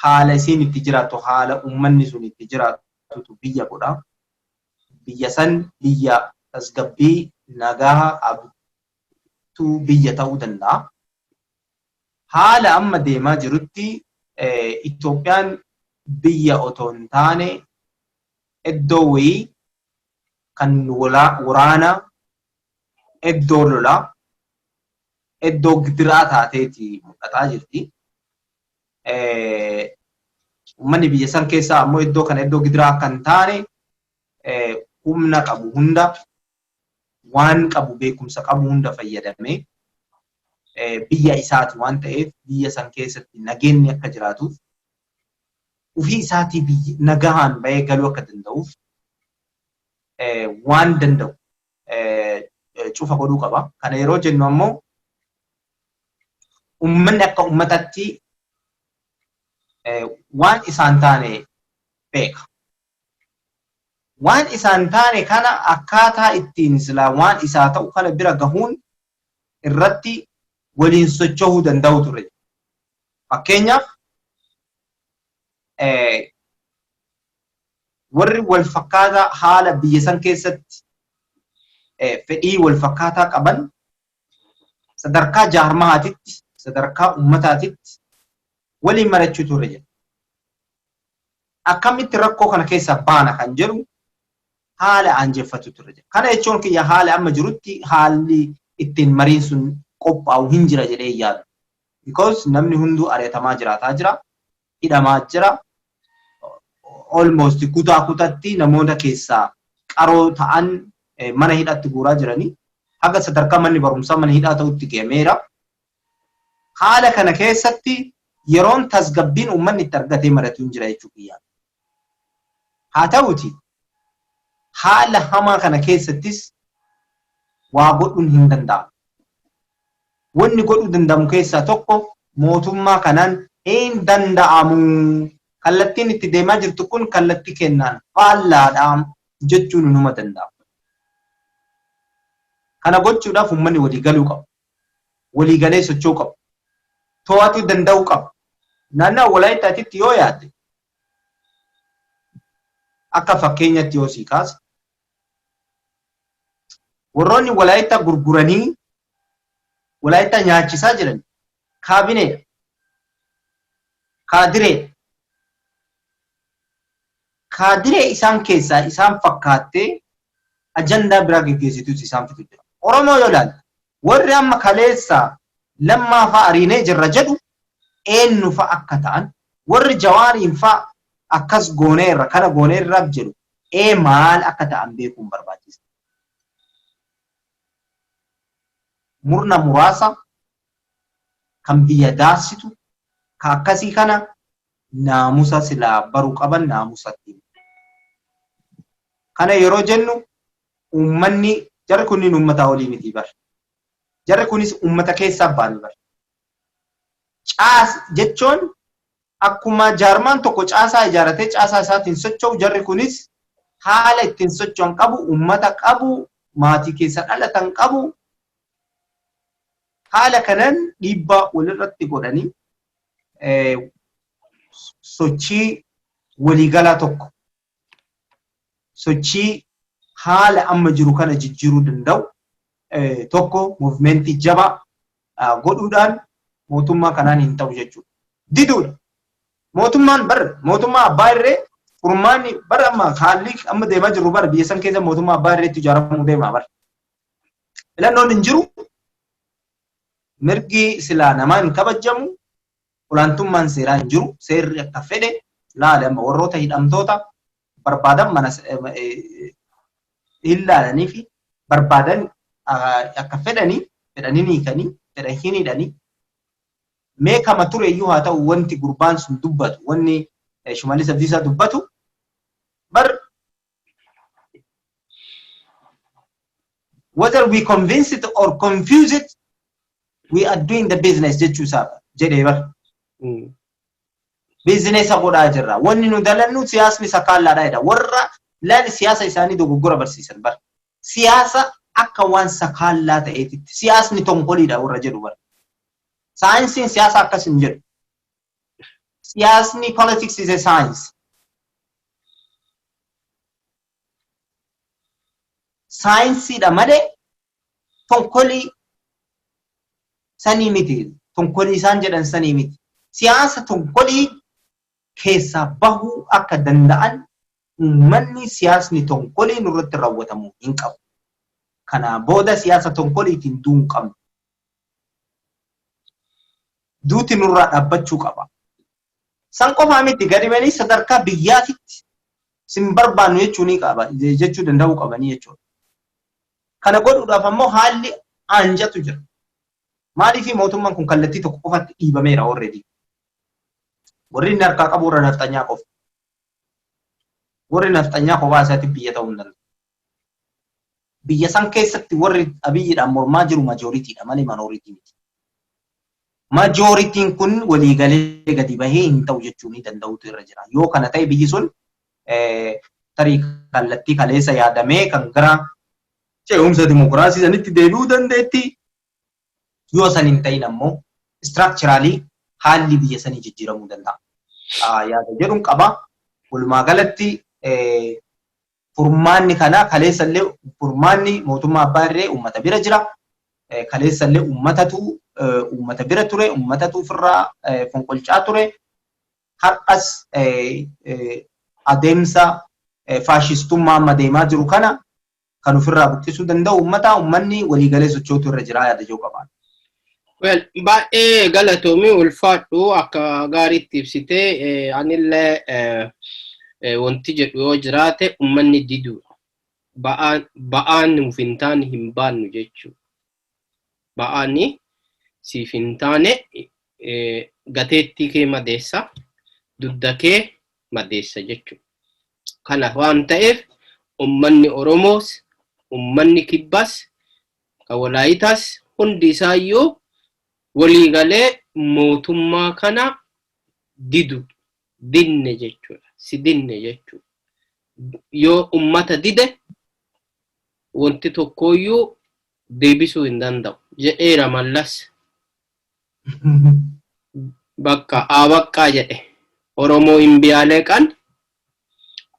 haala isiin itti jiraattu, haala ummanni sun itti jiraatutu biyya godha. Biyya san biyya tasgabbii nagaa qabdu biyya ta'uu danda'a. Haala amma deemaa jirutti Itoophiyaan biyya otoo hin taane iddoo wayii kan waraanaa, iddoo lolaa, iddoo gidiraa taateeti mul'ataa jirti. Uummanni biyya san keessaa ammoo iddoo kana iddoo gidiraa akka hin taane humna qabu hunda, waan qabu, beekumsa qabu hunda fayyadamee, biyya isaati waan ta'eef, biyya san keessatti nageenyi akka jiraatuuf, ofii isaatii nagahaan bahee galuu akka danda'uuf waan danda'u cufa godhuu qaba. Kana yeroo jennu ammoo uummanni akka uummatatti waan isaan taane beeka. Waan isaan taane kana akkaataa ittiin silaa waan isaa ta'u kana bira gahuun irratti waliin socho'uu danda'u ture. Fakkeenyaaf, warri wal fakkaataa haala biyya san keessatti fedhii wal fakkaataa qaban sadarkaa jaarmahaatitti, sadarkaa ummataatitti waliin marachuu turre jedha. Akkamitti rakkoo kana keessaa baana kan jedhu haala aanjeffatu ture jedha. Kana jechuun kiyya haala amma jirutti haalli ittiin mariin sun qophaa'u hin jira jedhee yaadu. Because namni hunduu ari'atamaa jiraataa jira, hidhamaa jira. Almost kutaa kutatti namoota keessaa qaroo ta'an mana hidhaatti guuraa jiranii, haga sadarkaa manni barumsaa mana hidhaa ta'utti geemeera. Haala kana keessatti yeroon tasgabbiin uummanni itti argatee maratu hin jira jechuu kiyyaa. Haa ta'uti, haala hamaa kana keessattis waa godhuun hin danda'amu. Wanni godhuu danda'amu keessaa tokko mootummaa kanaan hin danda'amu. Kallattiin itti deemaa jirtu kun kallattii kennaan faallaadha jechuun numa danda'ama. Kana gochuudhaaf uummanni walii galuu qaba. Walii galee socho'uu qaba. To'atuu danda'uu qaba. Naannoo Walaayittaatitti yoo yaadde, akka fakkeenyatti yoo sii kaase, warroonni Walaayittaa gurguranii Walaayittaa nyaachisaa jiran kaabineedha. Kaadireedha. Kaadiree isaan keessaa isaan fakkaattee ajandaa biraa geggeessitus isaan fitu jira. Oromoo yoo ilaalte, warri amma kaleessa Lammaa fa'a ariinee jirra jedhu eenyu fa'a akka ta'an, warri Jawaariin fa'a Akkas gooneerra, kana gooneerraaf jedhu maal akka ta'an beekuun barbaachisa. Murna muraasa kan biyya daasitu ka akkasii kana naamusa silaa baruu qaban naamusatti. Kana yeroo jennu, uummanni, jarri kunniin uummataa olii miti bar. Jarri kunis uummata keessaa ba'anii bar. Caas jechuun akkuma jaarmaan tokko caasaa ijaaratee caasaa isaatiin socho'u, jarri kunis haala ittiin socho'an qabu, uummata qabu, maatii keessa dhalatan qabu. Haala kanaan dhiibbaa walirratti godhanii sochii waliigalaa tokko, sochii haala amma jiru kana jijjiiruu danda'u tokko, movementii jabaa godhuudhaan mootummaa kanaan hin ta'u jechuudha. Diduudha. Mootummaan bar mootummaa abbaa irree furmaanni bar amma haalli amma deemaa jirru bar biyya san keessa mootummaa abbaa irreetti ijaaramuu deemaa bar. Filannoon hin jiru. Mirgi silaa namaa hin kabajamu. Olaantummaan seeraa hin jiru. Seerri akka fedhe laale amma warroota hidhamtoota barbaadan mana hin laalanii fi barbaadan akka fedhanii fedhanii hiikanii, fedhan hin hidhanii. Mee kama ture iyyuu haa ta'u, wanti gurbaan sun dubbatu, wanni Shimallis Abdiisaa dubbatu bar, "Whether we convince it or confuse it, we are doing the business" jechuu isaa jedhee bar. Businessa godhaa jirra. Wanni nu dalannu siyaasni sakaallaadha jedha. Warra laali siyaasa isaanii dogoggora barsiisan bar. Siyaasa akka waan sakaallaa ta'eetitti siyaasni tonkoliidha warra jedhu bar. Saayinsiin siyaasa akkas hin jedhu. Siyaasni, politics is a science. Saayinsiidha malee tonkolii sanii miti. Tonkolii isaan jedhan sanii miti. Siyaasa tonkolii keessaa bahuu akka danda'an uummanni siyaasni tonkolii nurratti raawwatamuu hin qabu. Kanaa booda siyaasa tonkoliitiin du'uu hin qabnu. Duuti nurraa dhaabbachuu qaba. San qofaa miti, gadi banii sadarkaa biyyaatitti sin barbaannu jechuu ni qaba, jechuu danda'uu qabanii jechuudha. Kana godhuudhaaf ammoo haalli aanjatu jira. Maaliif mootummaan kun kallattii tokko qofatti dhiibameera already. Warri inni harkaa qabu warra nafxanyaa qofa. Warri nafxanyaa kophaa isaatti biyya ta'uu hin danda'u. Biyya san keessatti warri Abiyyiidhaan mormaa jiru majoritydha malee minority miti. Majorityn kun waliigalee gadi bahee hin ta'u jechuu ni danda'utu irra jira. Yoo kana ta'e, biyyi sun tarii kallattii kaleessa yaadamee kan gara ce'umsa dimokiraasii sanitti deebi'uu dandeetti. Yoo san hin ta'in ammoo structurally haalli biyya sanii jijjiiramuu danda'a. Yaada jedhuun qaba. Walumaa galatti furmaanni kana kaleessallee furmaanni mootummaa abbaa irree uummata bira jira. Kaleessallee uummatatu uummata bira ture, uummatatu ofirraa fonqolchaa ture. Har'as adeemsa faashistummaa amma deemaa jiru kana kan ofirraa buqqisuu danda'u uummata, uummanni waliigalee sochootu irra jira yaada jiru qaba. Well, baay'ee galatoomii, ulfaadhu, akka gaariitti ibsitee. Anillee wanti jedhu yoo jiraate uummanni diduudha. Ba'aan nuuf hin taane hin baannu jechuudha. Ba'aan siif hin taane gateettii kee madeessa, dugda kee madeessa jechuudha. Kana waan ta'eef uummanni Oromoos, uummanni Kibbaas, kan Walaayitaas hundi isaayyuu waliigalee mootummaa kana didu, dinne jechuudha. Si dinne jechuudha. Yoo ummata dide wanti tokkooyyuu deebisuu hin danda'u jedheera Mallas. Bakka abaqqaa jedhe. Oromoo hin biyaalee qan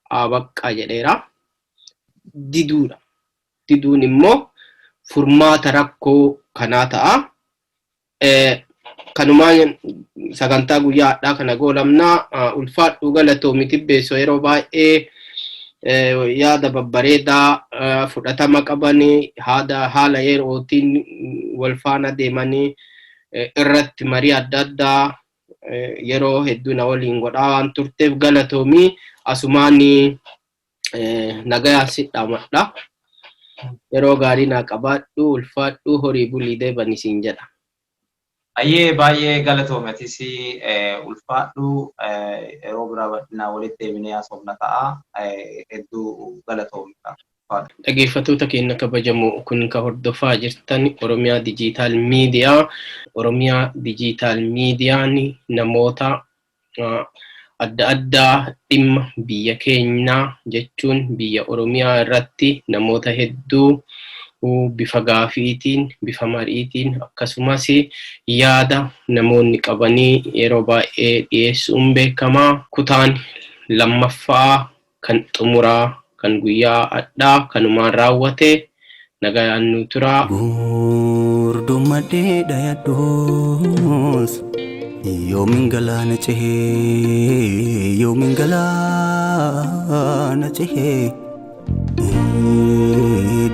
abaqqaa jedheera. Diduudha. Diduun immoo furmaata rakkoo kanaa ta'a. Kanumaan sagantaa guyyaa har'aa kana goolabnaa. Ulfaadhu, galatoomi Tibbeessoo, yeroo baay'ee yaada babbareedaa fudhatama qabanii haala yerootiin wal faana deemanii irratti marii adda addaa Yeroo hedduu na waliin godhaa waan turteef galatoomii, asumaan nagayaan si dhaamadha. Yeroo gaarii naa qabaadhu, ulfaadhu, horii bulii, deebani siin jedha. Ayyee, baay'ee galatoome, atis ulfaadhu. Yeroo biraa bal'inaan walitti deebinee haasofna ta'a. Hedduu galatoome. Dhaggeeffattoota keenya kabajamoo, kun ka hordofaa jirtan Oromiyaa Digital Media. Oromiyaa Digital Miidiyaan namoota adda addaa dhimma biyya keenyaa, jechuun biyya Oromiyaa irratti namoota hedduu bifa gaafiitiin, bifa mariitiin, akkasumas yaada namoonni qabanii yeroo baay'ee dhiyeessuun beekamaa. Kutaan lammaffaa kan xumuraa kan guyyaa adhaa kanumaan raawwate. Nagayaan nu turaa. Gurdumadhee dhayadhuus yoomin galaana cehee, yoomin galaana cehee,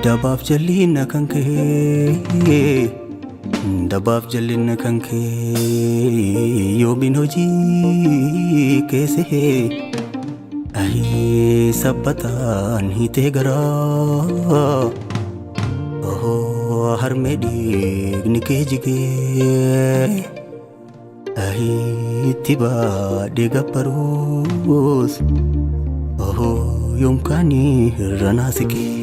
dabaaf jallinna kan ka'ee, dabaaf jallinna kan ka'ee, yoomin hojii keessee ahii sabbataan hiitee garaa harmee dhiigni kee jigee itti baadhee gabbaruus yoomkaanii irra naasiqee.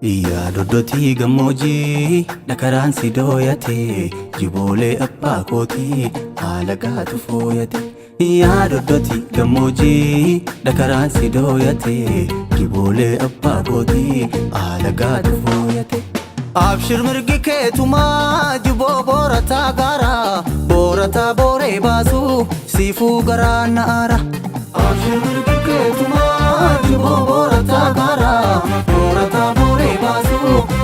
Yaa doddotii gammoojii dhakaraan si dooyate, jiboolee abbaa kootii haala gaatu fooyate. Yaa doddotii gammoojii dhakaraan si dooyate, jiboolee abbaa kootii haala gaatu fooyate. Abshir, mirgi keetumaa jiboo boorataa gaara boorataa booree baasu siifuu garaa na'aara. Abshir, mirgi keetumaa jiboo boorataa gaara boorataa booree baasu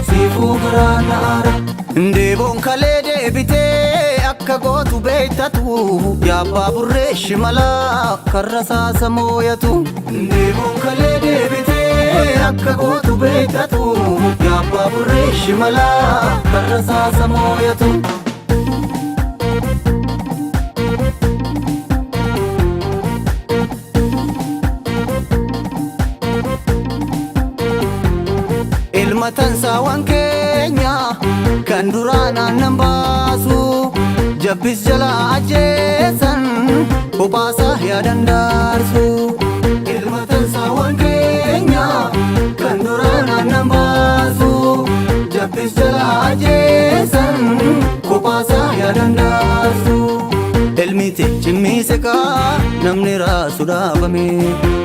siifuu garaa na'aara. Deeboon kalee deebitee akka gootu beektatu, yaabbaa burree shimalaa karra saasa mooyatu. Deeboon kalee deebitee akka gootu beektatu, yaabbaa burree shimalaa karra saasa mooyatu. Ilma tansaawwan keenya kan duraan aannan baasu jabbis jalaa ajjeesan kophaasaa yaadan daarsu. Ilma tansaawwan keenya kan duraan aannan baasu jabbis jalaa ajjeesan kophaasaa yaadan daarsu. Ilmi cimmiise kaa namni raasu dhaabame,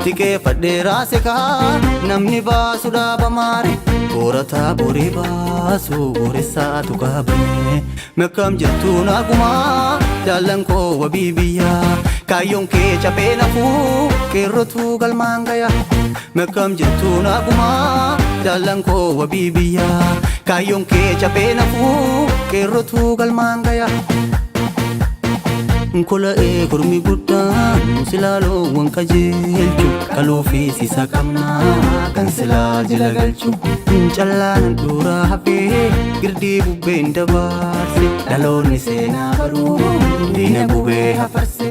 tiqeeffadhee raase kaa namni baasu dhaabamaare, boorataa borii baasu booressaatu qabame. Mekkam jirtu naagumaa jaallan koo wabii biyyaa, kaayyoon kee caphee nafuu qeerrotu galmaan gaya. Mekkam jirtu naagumaa jaallan koo wabii biyyaa, kaayyoon kee caphee nafuu qeerrotu galmaan gaya. Kola'ee kormi guddaan silaaloo qajeelchu, qaluu fi sisa qabnaa kan silaa jila galchu. Callaan duraa hafee girdii bubbeen dabarse, dhaloonni seenaa baruu diina gubee hafarse.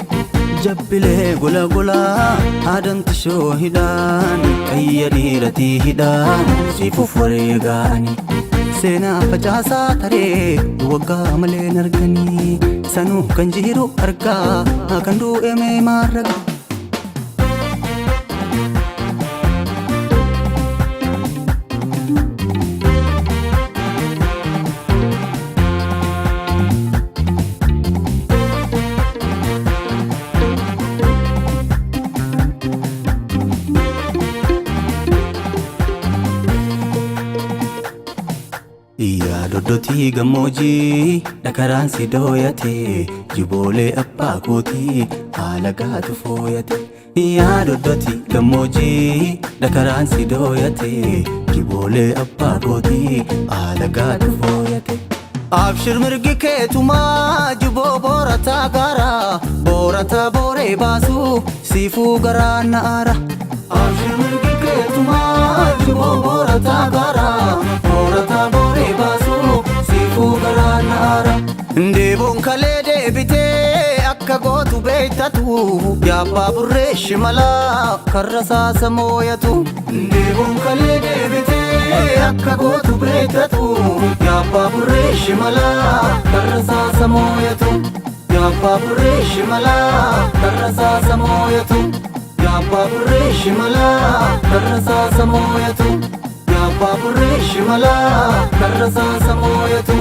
Jabbilee gola golaa haadamti shoo hidhaan qayya dhiiratii hidhaan sifuuf wareegaani. Seenaa facaasaa taree waggaa malee arganii, sanuu kan jiru argaa kan du'e mee maarraga. Yaa doddotii gammoojii dhakaraan si dooyate, jiboolee abbaa kootii haala gaatu fooyate. Yaa doddotii gammoojii dhakaraan si dooyate, jiboolee abbaa kootii haala gaatu fooyate. Abshir, mirgi keetumaa jiboo boorataa gaara. Boorata booree baasu siifuu garaa na'aara. Abshir mirgi keetumaa jiboo boorata gaara. Boorata booree baasu siifuu garaa na'aara. Deeboon kalee deebitee akka gootu beektatu yaabbaa burree shimalaa karra saasa mooyatu. Deeboon kalee deebitee akka gootu beektatu yaabbaa burree shimalaa karra saasa mooyatu. Yaabbaa burree shimalaa karra saasa mooyatu. Yaabbaa burree shimalaa karra saasa mooyatu. Yaabbaa burree shimalaa karra saasa mooyatu.